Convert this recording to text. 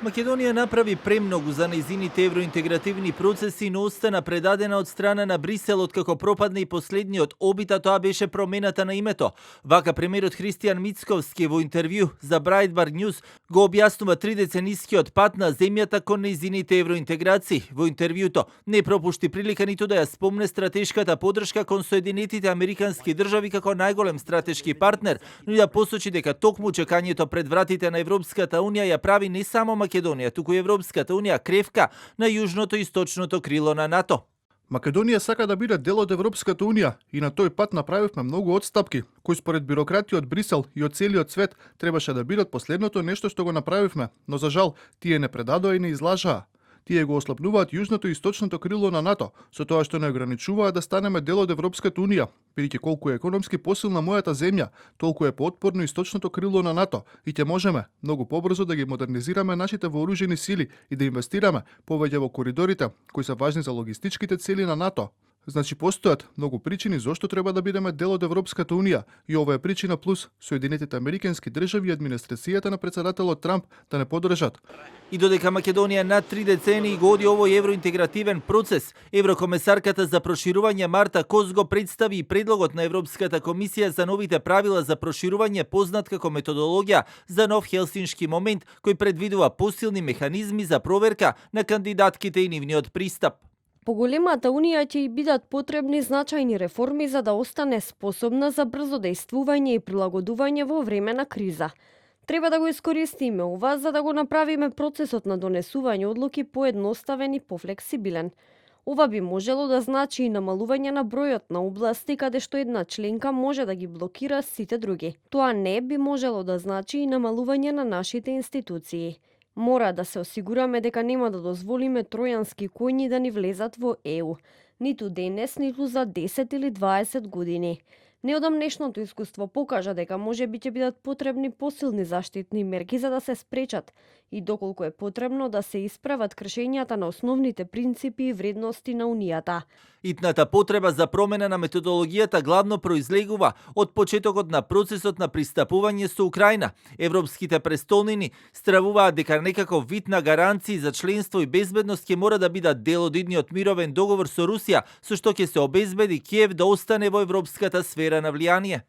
Македонија направи премногу за нејзините евроинтегративни процеси, но остана предадена од страна на Брисел откако пропадна и последниот обид, а тоа беше промената на името. Вака премиерот Христијан Мицковски во интервју за Breitbart News го објаснува 3-деценискиот пат на земјата кон нејзините евроинтеграции. Во интервјуто не пропушти прилика ниту да ја спомне стратешката подршка кон Соединетите Американски држави како најголем стратешки партнер, но и да посочи дека токму чекањето пред вратите на Европската Унија ја прави не само Македонија, туку и Европската Унија кревка на јужното и источното крило на НАТО. Македонија сака да биде дел од Европската Унија и на тој пат направивме многу отстапки, кои според бюрократи од Брисел и од целиот свет требаше да бидат последното нешто што го направивме, но за жал тие не предадоа и не излажаа. Тие го ослабнуваат јужното и источното крило на НАТО, со тоа што не ограничуваат да станеме дел од Европската Унија, бидејќи колку е економски посилна мојата земја, толку е поотпорно источното крило на НАТО и ќе можеме многу побрзо да ги модернизираме нашите вооружени сили и да инвестираме повеќе во коридорите кои се важни за логистичките цели на НАТО. Значи постојат многу причини зошто треба да бидеме дел од Европската Унија и ова е причина плюс Соединетите Американски држави и администрацијата на претседателот Трамп да не подржат. И додека Македонија над 3 децении го оди овој евроинтегративен процес, еврокомесарката за проширување Марта Кос го представи и предлогот на Европската комисија за новите правила за проширување, познат како методологија за нов хелсиншки момент, кој предвидува посилни механизми за проверка на кандидатките и нивниот пристап. Поголемата Унија ќе и бидат потребни значајни реформи за да остане способна за брзо действување и прилагодување во време на криза. Треба да го искористиме ова за да го направиме процесот на донесување одлуки поедноставен и пофлексибилен. Ова би можело да значи и намалување на бројот на области каде што една членка може да ги блокира сите други. Тоа не би можело да значи и намалување на нашите институции. Мора да се осигураме дека нема да дозволиме тројански коњи да ни влезат во ЕУ, ниту денес, ниту за 10 или 20 години. Неодамнешното искуство покажа дека можеби ќе бидат потребни посилни заштитни мерки за да се спречат и доколку е потребно да се исправат кршењата на основните принципи и вредности на Унијата. Итната потреба за промена на методологијата главно произлегува од почетокот на процесот на пристапување со Украина. Европските престолнини стравуваат дека некаков вид на гаранции за членство и безбедност ќе мора да бидат дел од идниот мировен договор со Русија, со што ќе се обезбеди Киев да остане во европската сфера на влијание.